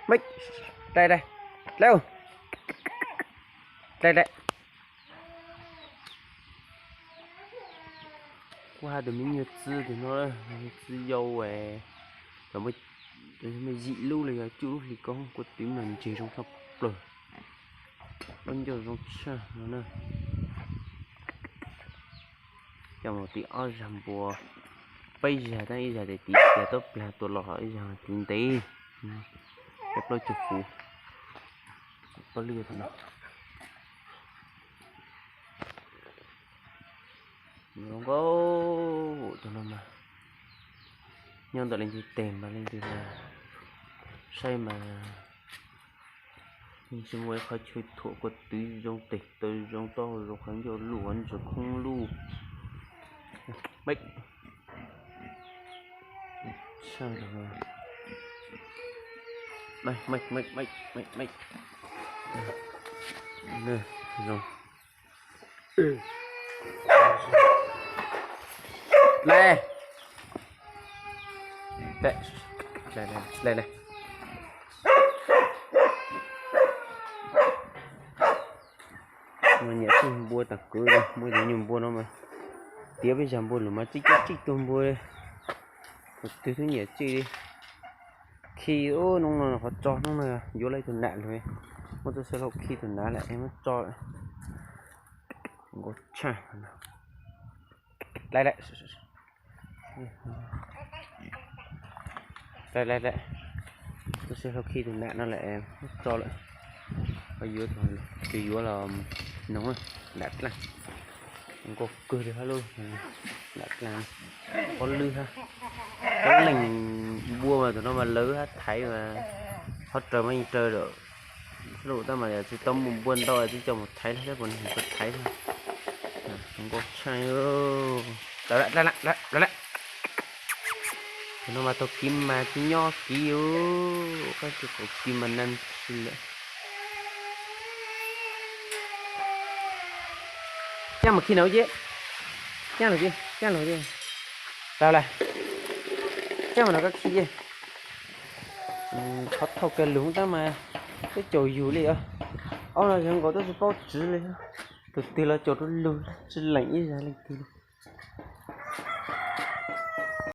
Mej, dai dai, dlej, dlej dai. Kuv has tus me nyuag txiv tus no, txiv yau es, cov me yim lub los yog cuaj lub hli koob, kua twb mas ntseg zoo tshaj plaws, lub ncauj zoo tshaj no na. Coj mus tim ob zag npua, peb zag, tab ib zag tes tiv tiag tuab plag tua los, ib zag tiv ntev, plaub caug fuv, pab lwj no. Zoo nkauj, tus no mas nyob ntawm leej twg tes mas leej twg saib mas tsis muaj ib qhov chaw thuam, kua twb zoo, tes taw zoo, taub hau zoo, qhov ncauj luj, qhov ntsis khoob luj. Mej, mej, mej, mej, mej, mej, mej. Zoo. Dlej, dlej, dlej, dlej. Nyiam tsij npua tag kwv li, muaj cov nyuag npua no mas tiav peb zag npua lawm mas tsij tsij tsij tuag npua li. Tus twg twb nyiam tsij li. Khi, hnub no qhov tso hnub no yuav lawm tus nam lawm, muab tuaj xyaw hlau khi tus nam lawm es muab tso lawm. Nkauj tshaj. Dlej, dlej, dlej, dlej, tuaj xyaw hlau khi tus nam no lawm es muab tso lawm. Ho yuav, tus yuav los noog, nam dlaaj. Nkauj kawg li hab lauj, nam dlaaj, pob lwj hab. Pob leeg npua mas tus no mas lawv hab thaiv mas qhov raws mas yeej raws lawm. Lub tab mas yog tsis tau muaj npua ntau twb coj mus thaiv thiab, puas neeg tau thaiv thiab. Zoo nkauj tshaj. Tus no mas taug kev mas tsis nyob kev, koj tsis tau kev mas nag tsi lawm. Caaj mas khi no ces, caaj lug ces, caaj lug ces. Tau lawm, caaj mas no koj khi ces. Qhov thauj kiag lug tab mas twb caum yug li os. Ob no zoo nkaus twb tsis paub tswv li. Tus twg los caum rau lug, tsis lees ib zag leej twg li.